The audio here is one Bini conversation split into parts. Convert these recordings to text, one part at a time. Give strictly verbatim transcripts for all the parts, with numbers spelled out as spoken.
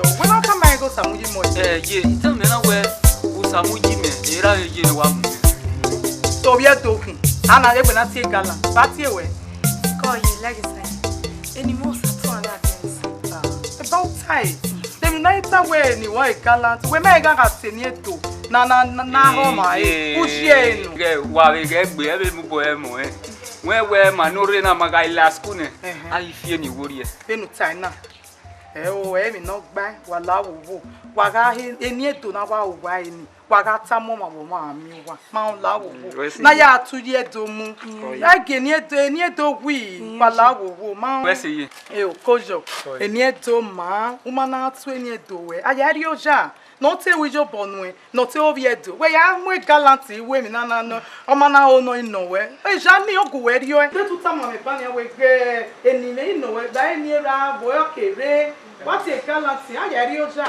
Wẹ ma tama ẹn ghe Osamuyi mọ ẹn. Ẹ ye, I tama ẹn na wẹ Osamuyi mẹ, erha vbe ye ne wa mu mẹ. Te ovbi Ẹdo khin, a na egbe na tie galan, ba tie wẹ. Kọ ye, like I say, eni mọ Osatunmwẹ na biẹ nẹ. About time. Dem na ita wẹ eni wọ e galan, wẹ ma gha gha tie eni Ẹdo na na na na họn ma e, u zie enu. Ghẹ wa vbe ghẹ gbe, ẹ vbe mu bọ ẹ mọ ẹ. Wẹ wẹ ma no rre na ma gha la school nẹ, a i fi eni wo rrie. Vbene u tae na. Ẹ o, emwi ne ọ gbae, wa la wo wo. Wa gha he, eni Ẹdo na wa ru uwa eni. Wa gha tama ọmwa vbe ọmwa miẹn uwa. Ma la wo wo. Na ya tu ye Ẹdo mu. A gie eni Ẹdo, eni Ẹdo wi, wa la wo wo. Ma wẹ se ye. E o, kojo. Eni Ẹdo ma, u ma na tu eni Ẹdo wẹ. A ya rrie oja. Ne ọ te ru iyobọ nuẹn, ne ọ te ovbi Ẹdo. Wẹ ya mu galanti ru emwi na na nọ, ọ ma na ho nọ i nọ wẹ. Eja ni ọ gu wẹ rriọ. De tu tama mwẹ ba nian wẹ ghe eni mwẹ i nọ wẹ, gba eni erha vbe ọ ke rre. Wa tie galanti, a ya rrie oja.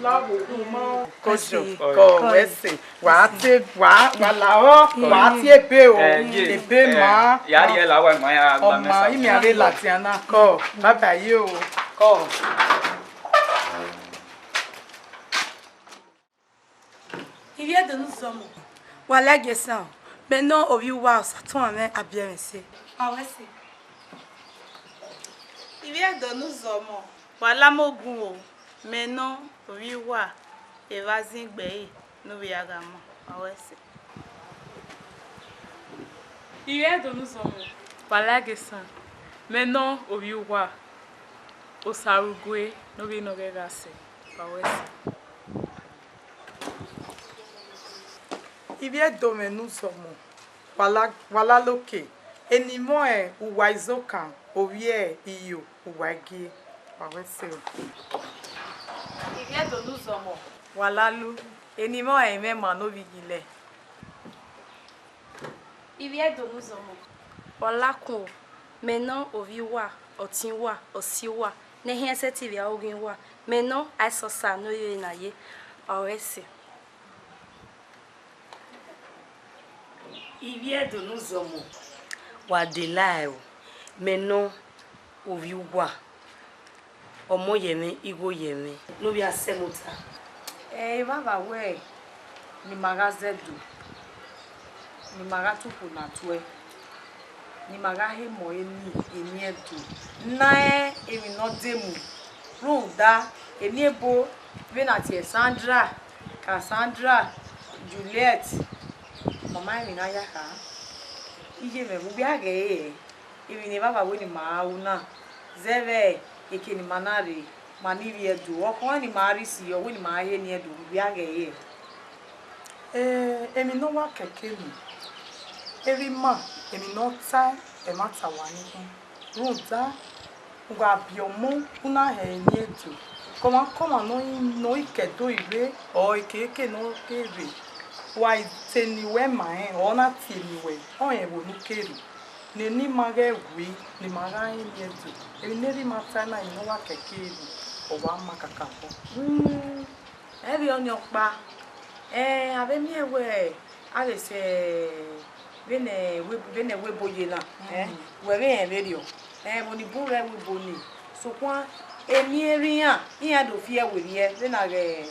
La wo wo ma. Kojo, kọ wẹ se. Wa te, wa, wa la ọ, wa tie ebe o. Ebe ma. Ya rrie la wa ma ya gba mẹ sa. Ọ ma, imi a vbe ladian na kọ. Bye bye yo. Kọ. Ivbi Ẹdo ne uzọmọ. Wa la gie san, mẹ nọ ovbi uwa Osatunmwẹ a biẹ mwẹ ẹse. Ma wẹ ẹse. Ivbi Ẹdo ne uzọmọ. Wa la mẹ ogun o, mẹ nọ ovbi uwa Evbazin Igbẹre ne ovbi Aghama. Ma wẹ ẹse. Ivbi Ẹdo ne uzọmọ. Wa la gie san, mẹ nọ ovbi uwa Osarugue ne ovbi Nọghẹghasẹ. Ma wẹ ẹse. Ivbi Ẹdo mwẹ ne uzọmọ, wa la, wa la loke, eni mwẹ Uwaizokan, ovbi Iyo Uwagie, wa wẹ ẹse o. Ivbi Ẹdo ne uzọmọ. Wa la lu, eni mwẹ ọre mwẹ ma ne ovbi Iyilẹ. Ivbi Ẹdo ne uzọmọ. Wa la kun, mẹ nọ ovbi uwa, ọtiẹn uwa, ọse uwa, ne ẹhiẹn sẹtin vbe aro ghi uwa, mẹ nọ Aisọsa ne ọ rre na ye, wa wẹ ẹse. Ivbi Ẹdo ne uzọmọ. Wa dela ẹre o, mẹ nọ ovbi uwa, ọmọ ye mwẹ, igho ye mwẹ, ne ovbi Asẹmota. Ẹ, evbavba wẹ ne ima gha zẹ Ẹdo, ne ima gha tuku na tuẹ, ne ima gha he mọ eni, eni Ẹdo, na rẹn emwi ne ọ demu. Rhunmwuda eni ebo vbene a tie Sandra, Cassandra, Juliet, ma ma rẹn emwi ne a ya kha. Iye mwẹ vbe uwia ghẹ re, emwi ne evbavba wẹ ne ima ru na, zẹ vbe eke ne ima na rre, ma ni rrie Ẹdo, ọkhọe ne ima rre isi yọ, wẹ ne ima he eni Ẹdo vbe uwia ghẹ re. Eh, emwi ne ọ wa kẹkẹ eni, erha ima, emwi ne ọ tae, ẹmwata wa ni khin. Rhunmwuda, u gha biẹ ọmọ, u na hẹ eni Ẹdo, kọmwakọmwa ne ọ i, ne ọ i ke Ẹdo rre, ọ ekereke ne ọ ke rre, wa te eni wẹ ma rẹn, ọ na tie eni wẹ, ọnrẹn ẹvbo ne u ke rre, ne eni ma ghẹ wi, ne ima gha rẹn eni Ẹdo. Emwi ne erha ima tae na, emwi ne ọ wa kẹkẹ eni, ọ wa ma kakabọ. Ẹvbo ọnii ọkpa, eh, a vbe miẹn wẹ a vbe sẹ vbene wẹ, vbene wẹ ebo ye na, eh, wẹ vbe rẹn vberriọ, eh, ẹvbo ni bun rre ẹvbo ebo ni, sokpan eni erha iran, iran do fi ẹe werriẹ vbene a ghẹ,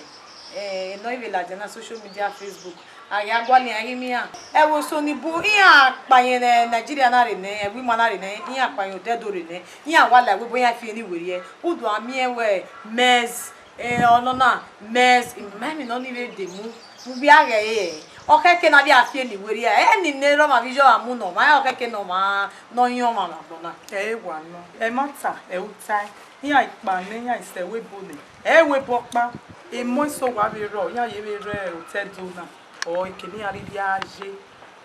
eh, enọ i vbe ladian na social media, Facebook, a ghi a gualọ iran ghi miẹn iran. Ẹvbo eso ni bun, iran kpa yẹn ne Nigeria na rre nẹ, ẹvbo ima na rre nẹ, iran kpa yẹn odẹ do rre nẹ, iran wa la ẹvbo ebo iran fi eni werriẹ, u do a miẹn wẹ mẹs, Eh, ọnọna, mẹ, ma emwi ne ọ ni vbe demu, vbe uwia ghẹ re, ọ khẹke ne a vbe a fi eni werriẹ, eni ne erha ọmwa vbe iye ọmwa mu ne ọmwa, ọ khẹke ne ọmwa ne ọ yẹn ọmwa vbe agbọn na. Ẹ i wa nọ, ẹmwata, ẹ i tae, iran kpa nẹ, iran sẹ ẹvbo ebo nẹ, ẹvbo ebo ọkpa, emọ eso wa vbe rrọọ, iran ye vbe rre otọ Ẹdo na, ọ eke ne iran rhirhi a ye.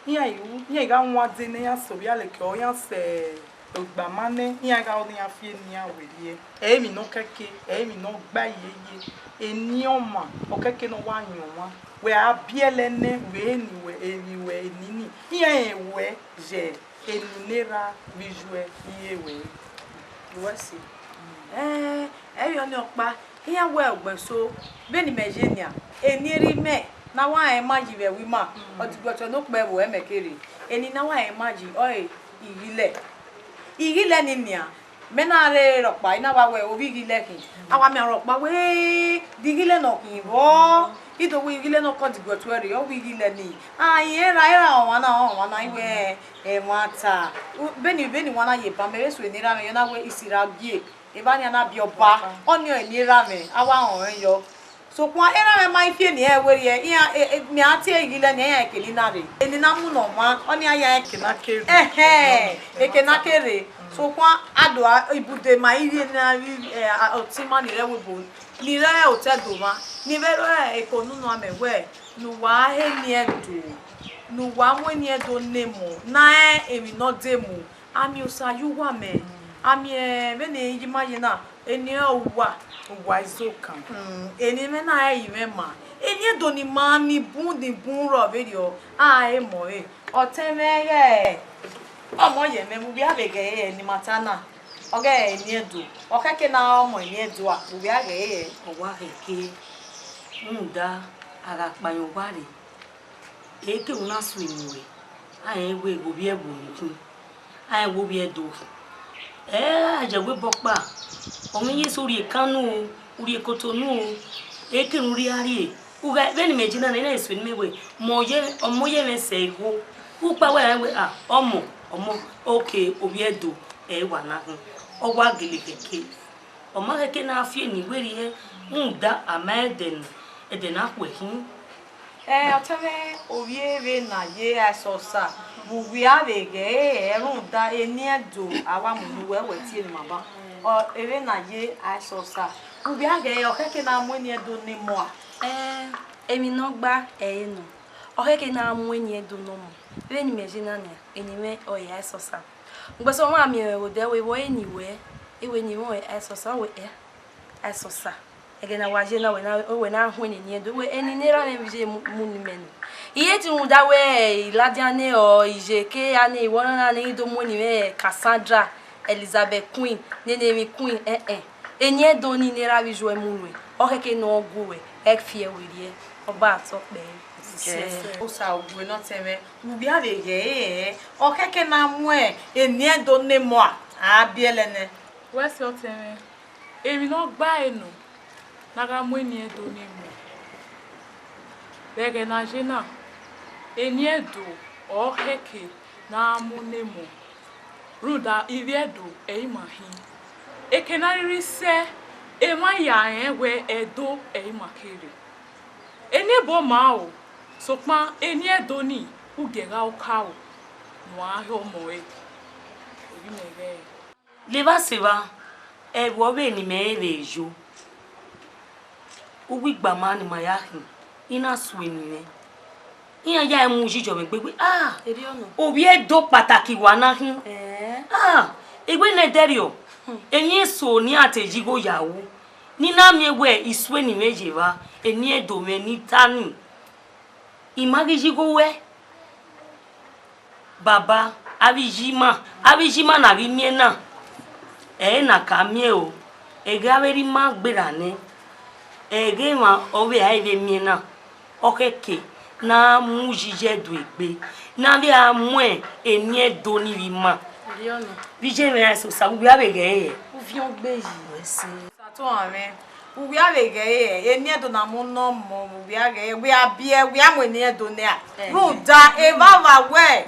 Iran i ru, iran i gha wan dee ne iran sẹ ovbi aleke, ọ iran sẹ ogbama nẹ, iran gha ru ne iran fi eni iran werriẹ. Ẹ i re emwi ne ọ kẹke, ẹ i re emwi ne ọ gba yeye. Eni ọmwa, ọ kẹke ne ọ wa yọn ọmwa. Wẹ a biẹlẹ nẹ, wẹ eni wẹ, emwi wẹ eni ni. Iran rẹn wẹ ye eni ne erha vbe iye ruẹ, iye ruẹ. Wẹ si. Ẹn, ẹ i re ọnii ọkpa, iran wẹ ugbẹn eso, vbene imẹ ye nian, eni erha imẹ ne a wa rẹn ima yi vbe ẹvbo ima, ọdiguẹtọ ne okpẹvbo ẹmẹ kere, eni ne a wa rẹn ima yi, ọre Ighilẹ. Ighilẹ ni nian, Mẹ na rre rhọkpa, I na wa wẹ ovbi Ighilẹ khin. A wa miẹn rhọkpa wẹ, de Ighilẹ nọ khin vbọ? I do wẹ Ighilẹ nọ kọ diguẹ tuẹ rre, ọ wẹ Ighilẹ ni. A, irẹn erha, erha ọmwa na, ọmwa na, I wẹ, ẹmwata. Vbene, vbene wa na ye ban, mẹ vbe suẹn ne erha mwẹ yọ na wẹ isi ra gie. Evba nian na biẹ ọba, ọnii ọre eni erha mwẹ, a wa rẹn ọnrẹn yọ. Sokpan erha mwẹ ma i fi eni ẹnrẹn werriẹ, iran, e, e, mẹ a tie Ighilẹ nia, iran eke ni na rre. Eni na mu ne ọmwa, ọnii a ya eke na ke rre. Ẹhẹn, eke na ke rre. Sokpan a do a, ibude ma i rhie ne a rri, eh, a, ọtẹn ima ni rre ẹvbo ebo, ni rre otọ Ẹdo mwa, ni vbe rre eko ne unu amẹ wẹ, ne uwa he eni Ẹdo, ne uwa mu eni Ẹdo ne emọ, na rẹn emwi ne ọ demu. A miẹn Osa ye uwa mẹ, a miẹn vbene I ye ima ye na, eni ọre uwa. Uwa izokan. Hmm, eni mwẹ na rẹn ẹre I mwẹ ma. Eni Ẹdo ni ma ni bun ni bun rrọọ vberriọ, a he mọ ẹre. Ọtẹn mwẹ ghẹ ọmọ ye mwẹ, vbe uwia vbe ghẹ ẹre ne ima ta na, ọ ghẹ eni Ẹdo, ọ khẹke ne a re ọmọ eni Ẹdo a, vbe uwia ghẹ ẹre. Ọ wa khẹke, rhunmwuda a gha kpa yan owa rre, e ke unu na sunu ruẹ, a rẹn wẹ ovbi ẹvbo ni khin, a rẹn wẹ ovbi Ẹdo. Ẹ, a ye wẹ obọ ọkpa, ọ mwẹ iye eso, u rrie Kanu o, u rrie Kotonu o, e ke unu rhie a rrie. U gha, vbene imẹ ye na, ne I na sunu ne imẹ wẹ, mẹ ọ ye, ọmọ ye mwẹ sẹ igho. Ukpa wẹ rẹn wẹ, a, ọmọ, ọmọ, okay, ovbi Ẹdo, ẹ wa na khin. Ọ wa gele khẹke. Ọ ma khẹke ne a fi eni werriẹ, rhunmwuda a ma rẹn ẹdẹ ne, ẹdẹ ne a khuẹ khin. Ẹ, ọtẹn mwẹ, ovbi vbene a ye Aisọsa, vbe uwia vbe ghẹ ẹre, rhunmwuda eni Ẹdo a wa mu ne uwẹ, wẹ tie ne ima ban. Ọ, vbene a ye Aisọsa, vbe uwia ghẹ ẹre, ọ khẹke ne a mu eni Ẹdo ne emọ a? Ẹ, emwi ne ọ gba ẹre nọ, ọ khẹke ne a mu eni Ẹdo ne ọmọ. Vbene imẹ ye na nian, eni mwẹ ọre Aisọsa. Ugbẹn sẹ ọmwa miẹn mwẹ vbe odẹ wẹ, vbe ọre eni wẹ, e wẹ eni mwẹ ọre Aisọsa, wẹ ẹ, Aisọsa. Ẹghẹ ne a wa ye na, wẹ na, wẹ na huẹn eni Ẹdo, wẹ eni ne erha mwẹ vbe iye mu, mu ne imẹ nọ. I ye te rhunmwuda wẹ, ladian nẹ ọ, iye ke a nẹ, iwẹ ọnọna nẹ, I do mu eni mwẹ Cassandra, Elizabeth Queen, nene emwi Queen, ẹn ẹn. Eni Ẹdo ni ne erha vbe iye mu nuẹn, ọ khẹke ne ọ gu ruẹ, ẹ fi ẹe werriẹ, ọ ba tọ kpẹre. Yes. Osa, ugbẹn ne ọtẹn mwẹ, vbe uwia vbe ghẹ ẹre, ọ khẹke ne a mu eni Ẹdo ne emọ a, a biẹ lẹ nẹ. Wẹ sẹ ọtẹn mwẹ, emwi ne ọ gba ẹre nọ, ne a gha mu eni Ẹdo ne emọ. Vbe ẹghẹ ne a ye na, eni Ẹdo ọ khẹke ne a mu ne emọ, rhunmwuda ivbi Ẹdo ẹre ima khin. Eke ne a rhirhi sẹ, emwa ya rẹn wẹ Ẹdo ẹre ima ke rre. Eni ebo ma o, sokpan eni Ẹdo ni, u gie gha okaro ne uwa he ọmọ ẹre. Ovbi mẹ ghẹ ẹre. Levba sẹ evba, ẹvbo vbene imẹ vbe yo, uwu igbama ne ima ya khin, I na sunu eni mwẹ. Iran ya mu yi yọ mwẹ gbegbe. Ah! Erriọ nọ. Ovbi Ẹdo kpataki wa na khin. Eh. Ah! Iwẹ ne ẹdẹrriọ, emwi eso ne iran te ye igho ya ru, ne I na miẹn wẹ I sunu eni mwẹ ye evba, eni Ẹdo mwẹ ne I ta ni. I ma ghi ye igho ruẹ. Baba, avbe iye ima, avbe iye ima na ghi miẹn na, ẹre na ka miẹn o, ẹghẹ avbe erha ima gberra nẹ, ẹghẹ emwa ọvbehe a i vbe miẹn na, ọ khẹke ne a mu yi ye Ẹdo egbe, ne a vbe a mu eni Ẹdo ni vbe ima. Erriọ nọ. Vbe iye mwẹ Aisọsa, vbe uwia vbe ghẹ ẹre. Uviọn gbe yi. Wẹ sẹ. Osa, to mwẹ, uwia vbe ghẹ ẹre, eni Ẹdo na mu ne ọmọ, uwia ghẹ ẹre, wẹ a biẹ, wẹ a mu eni Ẹdo nẹ a. Eh. Rhunmwuda evbavba wẹ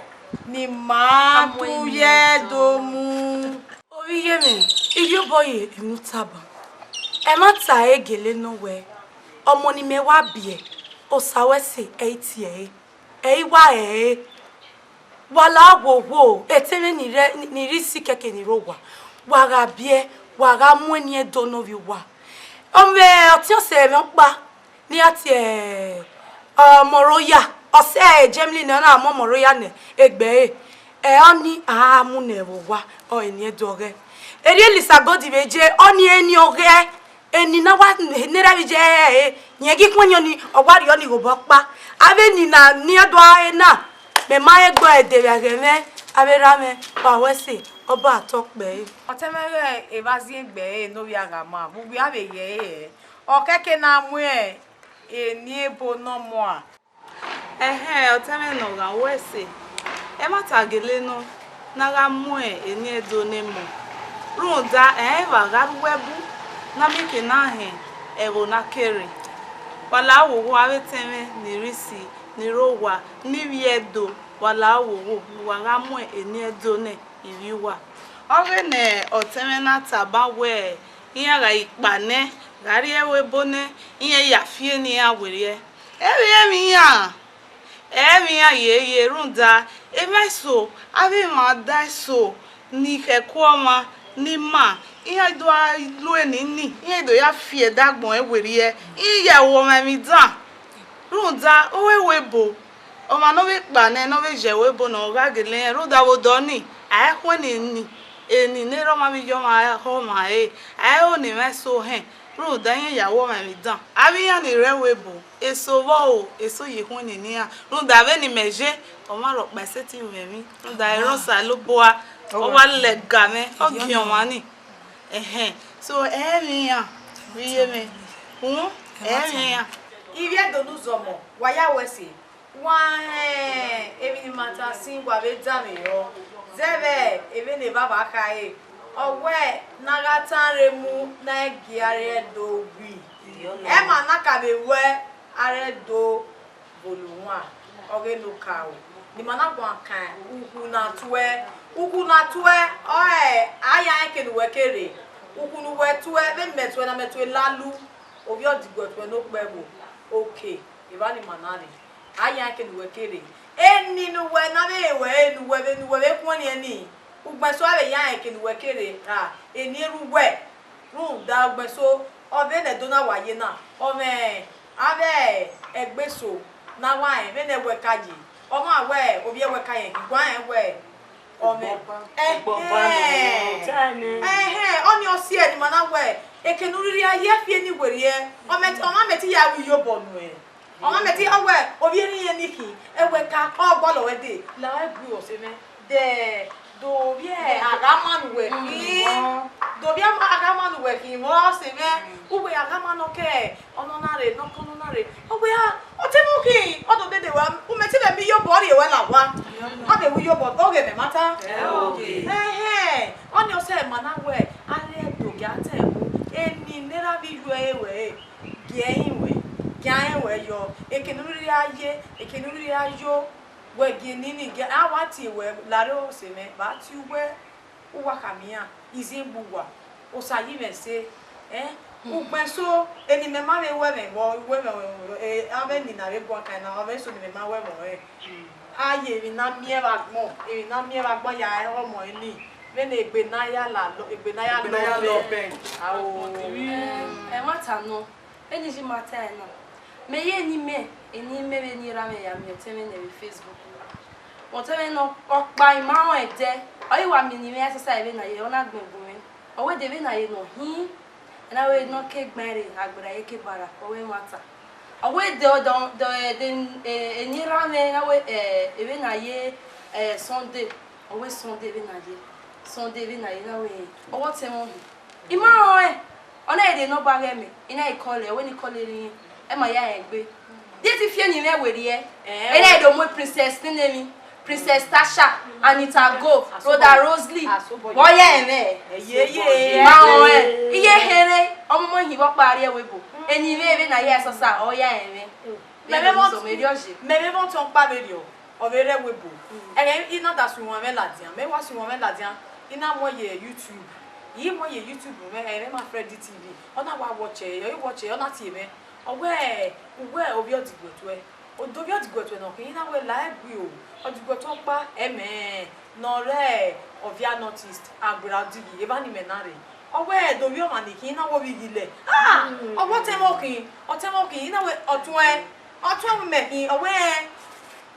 ne ima tu ye Ẹdo mu. Ovbi iye mwẹ, I rhie obọ ye emwi ne u tama. Ẹmwata ẹre gele nọ wẹ, ọmọ ne imẹ wa biẹ, Osa wẹ sẹ, ẹ i tie ẹre, ẹ i wa ẹre. Wa la wo wo, etẹn mwẹ ni rre, ni rre isi kẹkẹ ni rre owa. Wa gha biẹ, wa gha mu eni Ẹdo ne ovbi uwa. Ọ vbe ọtiọnse ẹmwẹ ọkpa, ne iran tie, ọ, Ọmọroya, ọ sẹ Germany nẹ, ọ na mu Ọmọroya nẹ egbe ẹre. Ẹ, ọnii a mu nẹ vbe owa, ọ eni Ẹdo ọghẹ. Erriọ Elisa Godi vbe je, ọnii eni ọghẹ. Eni na wa ne erha vbe iye ẹre, rẹn ghi khuẹn yọn ni, ọ wa rhie ọnii ghe obọ ọkpa. Avbe eni na ni Ẹdo a re na, mẹ ma he gbe ẹdẹ vbe ẹghẹ mwẹ, avbe erha mwẹ, wa wẹ sẹ, ọ ba tọ kpẹre. Ọtẹn mwẹ ghẹ evba ziengbe ẹre ne ovbi a gha ma, vbe uwia vbe ghẹ ẹre, ọ kẹke ne a mu eni ebo ne ọmọ a. Ẹhẹn, ọtẹn mwẹ ne ọ ghan, wẹ sẹ, ẹmwata gele nọ ne a gha mu eni Ẹdo ne emọ. Rhunmwuda ẹmwẹ evba gha rre uwu ẹbu, ne a miẹn eke ne a họn ẹvbo ne a ke rre. Wa la wowo avbe etẹn mwẹ ni rre isi, ni rre owa, ni vbe Ẹdo, wa la wowo ne uwa gha mu eni Ẹdo nẹ ivbi uwa. Ọghe ne ọtẹn mwẹ na tama wẹẹ, iran gha kpa nẹ, gha rrie ẹvbo ebo nẹ, iran ya fi eni iran werriẹ. Ẹ i vbe ẹmwẹ iran, ẹ i vbe iran yeye, rhunmwuda emwa eso, avbe emwa da eso ni khẹ ẹko ọmwa ni ma, iran do gha lu eni ni, iran do ya fi ẹdẹ agbọn ẹn werriẹ, iran ya ru ọmwa emwi dan. Rhunmwuda, ọghe ẹvbo ebo, ọmwa ne ọ vbe kpa nẹ, ne ọ vbe ye ẹvbo ebo nẹ, ọ gha gele rẹn, rhunmwuda vbe odẹ ọnii, a i khuẹnniẹn eni, eni ne erha ọmwa vbe iye ọmwa họn ọmwa ẹre, a i ho ne emwa eso họn, rhunmwuda iran ya ru ọmwa emwi dan. Avbe iran ni rre ẹvbo ebo, eso vbọ o, eso ye khuẹnniẹn eni iran, rhunmwuda vbene imẹ ye, ọmwa rhọkpa i sẹtin mwẹ emwi, rhunmwuda erha Osanobua, ọ wa lẹga mwẹ, ọ gie ọmwa ni. Ẹhẹn, so, ẹ i vbe iran, vbe iye mwẹ, uhun, ẹ i vbe iran. Ivbi Ẹdo ne uzọmọ, wa ya ru ẹse, wa rẹn emwi ne ima ta sin, wa vbe danmwehọ, zẹvbe vbene evbavba khare, ọ wẹẹ ne a gha tan rre emu ne a i gie aro Ẹdo gui, ẹmwẹ na ka vbe ruẹ aro Ẹdo vbe oluwan, ọghe ne okaro, ne ima na guan kan ukhu ne a tuẹ, ukhu ne a tuẹ, ọre a ya rẹn eke ne uwẹ ke rre, ukhu ne uwẹ tuẹ, vbene imẹ tuẹ na, mẹ tuẹ lalu, ovbi ọdiguẹ tuẹ ne okpẹvbo, oke, evba ne ima na rre, a ya rẹn eke ne uwẹ ke rre, eni ne uwẹ na vbe re wẹ, eni uwẹ vbe, ne uwẹ vbe khuẹnniẹn ni, ugbẹn eso a vbe ya rẹn eke ne uwẹ ke rre ra, eni erha uwẹ. Rhunmwuda ugbẹn eso, ọ vbene Ẹdo na wa ye na, ọ mwẹ avbe ẹgbẹe eso ne a wa rẹn vbene ẹwẹka ye, ọ ma wẹ ovbi ẹwẹka rẹn ghi guan rẹn wẹ, ọ mwẹ, ẹhẹn, ọnii ọ si ẹe ne ima na wẹ, eke ne u rhirhi a ye fi eni werriẹ, ọ mwẹ, ọ ma mẹ te ya ru iyobọ nuẹn. Ọ ma mẹ te, ọ wẹ, ovbi erha irẹn ni khin, ẹwẹka, ọ gualọ ruẹ dee, la ruẹ gui ọse mwẹ, dẹ, do ovbi aghama ne uwẹ khin, do ovbi aghama ne uwẹ khin vbọ ọse mwẹ, uwẹ aghama ne ọ ke, ọ nọ na rre, ne ọ ke, ọ nọ na rre, ọ wẹ, a, ọtẹn mwẹ khin, ọ do dede wa, u mẹ te vbe miẹn iyobọ rrie ruẹ la owa, ọ vbe ru iyobọ, oghe mẹ ma ta. Ẹhẹn, ọnii ọ sẹ ma na wẹ, a rhie do gie a ta ẹvbo, eni ne erha vbe iyuẹ ruẹ re. Gie ẹre ruẹ, gie ẹre ruẹ yọ, eke ne u rhirhi a ye, eke ne u rhirhi a yo, wẹ gie eni ni, gie a wa tie wẹ, la rre ọse mwẹ, vbe a tie uwẹ, uwa khama iran, izin gbe uwa, Osa yi mwẹ ẹse, ẹn, ugbẹn eso, eni mẹ ma vbe ru ẹmwẹ vbọ, ru ẹmwẹ, avbe eni na vbe guan kan na, ọ mwẹ eso ne imẹ ma ru ẹmwẹ ọnrẹn. A ye emwi ne a miẹn vbe agbọn, emwi ne a miẹn vbe agbọn ya rẹn ọmọ eni, vbene egbe ne a ya la, egbe ne a ya lọ bẹn. Ao. Ẹmwata nọ, vbene I ma ta ẹre na, mẹ ye eni mẹ, eni mẹ vbe eni erha mwẹ ya miẹn ọtẹn mwẹ nẹ vbe Facebook na. Ọtẹn mwẹ nọ, ọkpa I ma rẹn ẹdẹ, ọ ghi wa miẹn eni mwẹ ya sasa vbene a ye, ọ na gbẹn gun mwẹ. Ọ wẹ de vbene a ye nọ hin, ẹna wẹ ne ọ ke gbain rre, agbera ye ke bara, ọ wẹ ẹmwata. Ọ wẹ de, de, de, de, eni erha mwẹ, na wẹ, vbene a ye, Sunday, ọ wẹ Sunday vbene a ye, Sunday vbene a ye, na wẹ, ọ wẹ ọtẹn mwẹ hin. I ma rẹn ọnrẹn, ọ na rhie nọmba ghe mẹ, I na call ẹre, ọ wẹ ne I call ẹre, ẹ ma ya rẹn egbe. De te fi eni mwẹ werriẹ, ẹ na do mu Princess nene emwi, Princess Tasha, Anita Gold, Rhoda Rosley, vbe ọ ya rẹn mwẹ. Ma rẹn ọnrẹn, I ye kherhe, ọmọmọ hin vbe ọkpa rrie ẹvbo ebo, eni mwẹ vbene a ye sasa, ọ ya rẹn mwẹ. Mẹ vbe vbọ, mẹ vbe vbọ tọn ọkpa vberriọ, ọ vbe rre ẹvbo ebo. Ẹghẹ I na da suẹn mwẹ ladian, mẹ wa suẹn mwẹ ladian, I na muẹn ye YouTube. I muẹn ye YouTube mwẹ, ẹre ma Freddy T V. Ọ na wa watch ẹre, ọ i watch ẹre, ọ na tie mwẹ. Ọ wẹ, uwẹ ovbi ọdiguẹ tuẹ. Ovbi ọdiguẹ tuẹ nọ khin, I na wẹ la ẹe gui o. Ọdiguẹ tuẹ ọkpa, ẹmwẹ, ne ọ rre Ovia North East, Agbera Odighi, evba ne imẹ na rre. Ọ wẹ do ovbi ọmwa ni khin, I na wẹ ovbi ighilẹ. Ah, ọ wẹ ọtẹn mwẹ khin, ọtẹn mwẹ khin, I na wẹ ọtuẹn, ọtuẹn mwẹ khin, ọ wẹ,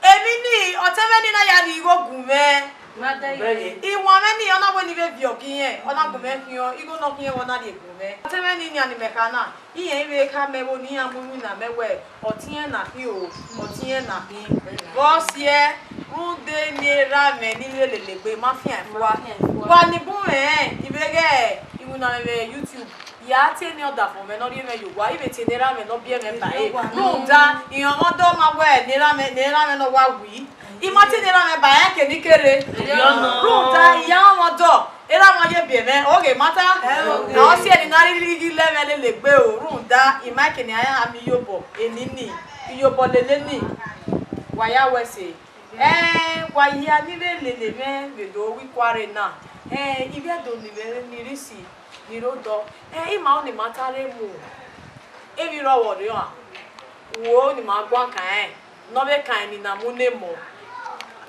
emwi ni, ọtẹn mwẹ ni na ya rhie igho gu mwẹ. Iwanmwẹ ni, ọ na wẹ ne I vbe viọ gie irẹn, ọ na gu mwẹ khian, igho ne ọ khian vbe ọ na rhie gu mwẹ. Ọtẹn mwẹ ni nian ne imẹ kha na, irẹn i vbe khama ẹvbo ne iran mu iwinna mẹ wẹ, ọtiẹn na khin o, ọtiẹn na khin. Vbe ọ siẹ, rhunmwuda eni erha mwẹ ni lele egbe ma fian fua. Wa ni bun mwẹ rẹn, I vbe ghẹ iwinna mwẹ vbe YouTube. Ya tie eni ọdafẹn mwẹ ne ọ rhie mwẹ ye owa, I vbe tie eni erha mwẹ ne ọ biẹ mwẹ ba ẹre. Rhunmwuda, I rọnmwẹ ọdọ ma wẹ ne erha mwẹ, ne erha mwẹ ne ọ wa wi. I ma tie eni erha mwẹ ba ẹre ke ne I ke rre. Rhunmwuda, I ya rọnmwẹ ọdọ. Erha mwẹ ye biẹ mwẹ, oghe ma ta. Ẹ, oghe. Na ọ si ẹre ne a rhirhi ghi lẹ mwẹ lele egbe o, rhunmwuda I ma kene a ya miẹn iyobọ enini, iyobọ lele ni, wa ya wẹ ẹse. Ẹ, wa hia ne I vbe lele mwẹ vbe do ru ikuare na. Ẹ, ivbi Ẹdo ni vbe ni rre isi, ni rre odọ. Ẹ, I ma ro ne ima ta rre mu. Emwi rrọọ vbe ọ rre ọa, uwẹ ne ima guan kan rẹn, ne ọ vbe kan eni ne a mu ne emọ.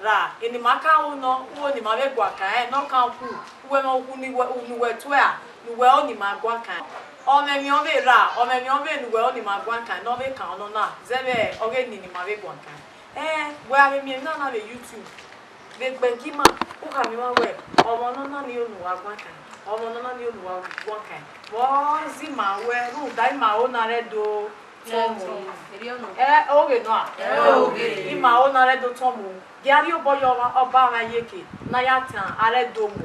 Ra, eni ma kan ru nọ, uwẹ ne ima vbe guan kan rẹn, ne ọ kan ku, uwẹ mwẹ ukhu ne uwẹ, ne uwẹ tuẹ a, ne uwẹ ro ne ima guan kan. Ọmwẹmwi ọ vbe ra, ọmwẹmwi ọ vbe ne uwẹ ro ne ima guan kan, ne ọ vbe kan ọnọna, zẹvbe ọghe eni ne ima vbe guan kan. Ẹ, wẹ a vbe miẹn emwi na na vbe YouTube, vbe gbẹn gie ima, u khama ima wẹ, ọmwa nọ na ni ro ne uwa guan kan, ọmwa nọ na ni ro ne uwa guan kan. Vbe ọ zẹ ima wẹ, rhunmwuda ima ro ne a rre do tọn mu. Ẹ, oghe nọ a? Ẹ, oghe. Ima ro ne a rre do tọn mu. Gie a rhie obọ ye ọba, ọba mwẹ iyeke, ne a ya tian, a rre do mu.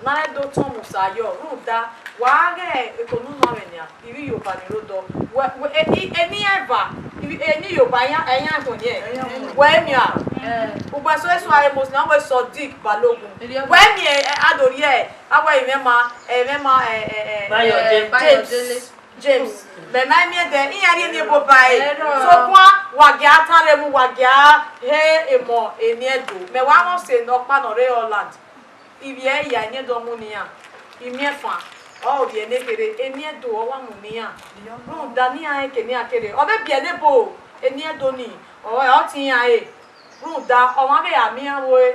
Ne a rre do tọn mu sa yọ, rhunmwuda, wa ghe eko ne unu mwẹ nian, ivbi Yoruba ni rre odọ. Wẹ, wẹ, e, i, eni eva, ivbi, eni Yoruba, iran, iran ẹkhuẹn yẹn. Wẹ miẹn a? Ugbo ẹso ẹso a re Muslim, a wẹ Sodiq Balogun. Wẹ miẹn, ẹ, a do rhie, a wẹ Imẹma, ẹ, Imẹma, ẹ, ẹ, ẹ, Bayo James. James. Mẹ ma miẹn dẹ, iran rhie eni ebo ba ẹre. Sokpan, wa gie a tan rre mu, wa gie a he emọ eni Ẹdo. Mẹ wa mwẹ ọse ne ọkpa ne ọ rre Holland. Ivbi ẹre ya eni Ẹdo mu ne iran. Imiẹnfan, ọ ovbi ẹre ne kherhe, eni Ẹdo ọ wa mu ne iran. Rhunmwuda ne iran rẹn eke ne iran kherhe. Ọ vbe biẹ ne ebo, eni Ẹdo ni, ọ, ọ tie iran re. Rhunmwuda, ọmwa vbe ra miẹn iran vbe ore.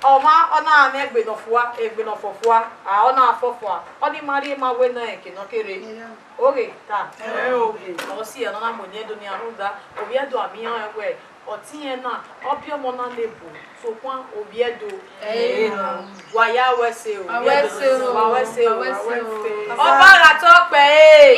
Ọmwa, ọ na mwẹ egbe ne ọ fua, egbe ne ọ fọfua, a, ọ na fọfua. Ọ ni ma rhie ma wẹ ne eke ne ọ kherhe. Oghe ta. Ẹ, oghe. Ọ si ẹre ne ọ na mu eni Ẹdo ni rhunmwuda, ovbi Ẹdo a miẹn iran rẹn wẹ, ọtẹn irẹn na, ọ biẹ ọmọ na ne ebo, sokpan ovbi Ẹdo. Ẹ, wa ya wẹ ẹse o, a wẹ ẹse o, wa wẹ ẹse o, a wẹ ẹse o. Ọba gha tọ kpẹre.